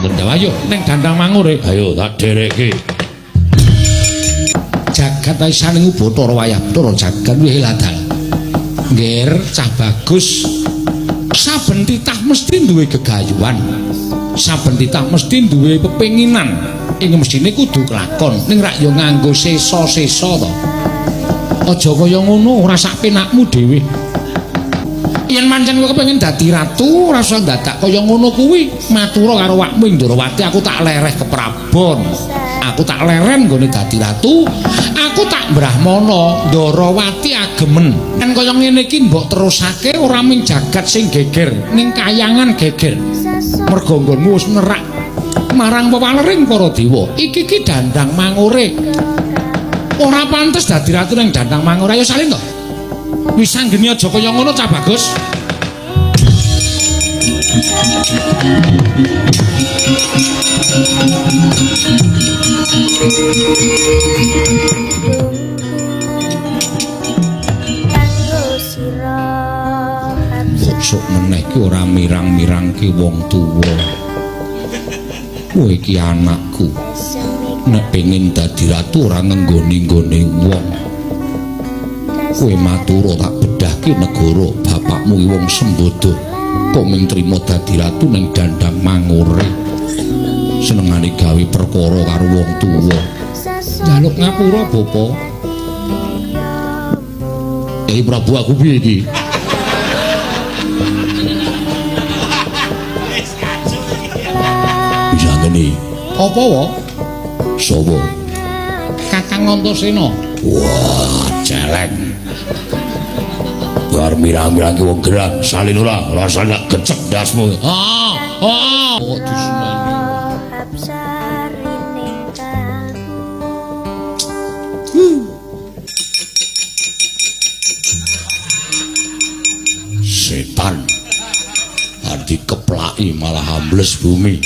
Wonten dawuh ayo ning Dandang Mangure. Ayo tak dherekke. Jagat saning Bathara wayah Bathara jagat wih ladal. Ngger cah bagus. Saben titah mesti duwe gegayuhan. Saben titah mesti duwe pepenginan. Ing mesthine kudu kelakon. Ning rak ya nganggo sesa-sesa to. Aja kaya ngono, ora sak penakmu dhewe. Yen pancen kowe kepengin dadi ratu, ora usah dadak kaya ngono kuwi. Matura karo awakmu ing Ndrawati, aku tak lereh keprabon. Aku tak leren nggone dadi ratu. Aku tak brahmana, Ndrawati agemen. Yen kaya ngene iki mbok terusake ora mung jagat sing geger, ning kayangan geger. Merga nggonmu wis nerak marang pewalering para dewa. Iki ki Dandang Mangure. Ora pantes dadi ratu ning Dandang Mangure. Ayo salin to. Wis anggene aja kaya ngono cah bagus. Sok meneh ki ora mirang-mirangke wong tuwa. Kowe iki anakku. Nek pengin dadi ratu ora ngenggoni-nggone wong. Kowe matura tak bedhahke negara bapakmu ki wong sembodo. Kok mung trima dadi ratu ning Dandang Mangure. Senengane gawe perkara karo wong tuwa. Njaluk ngapura, Bapa. Yai Prabu aku piye iki? Bisa ngene. Apa wa? Sapa? Kakang Antasena. Wah, celeng. Bar mirang-mirangke wong gerang, salin ora, rasane gecek ndasmu. Ah, ah, kok diseneni. Setan. Arti keplaki malah ambles bumi.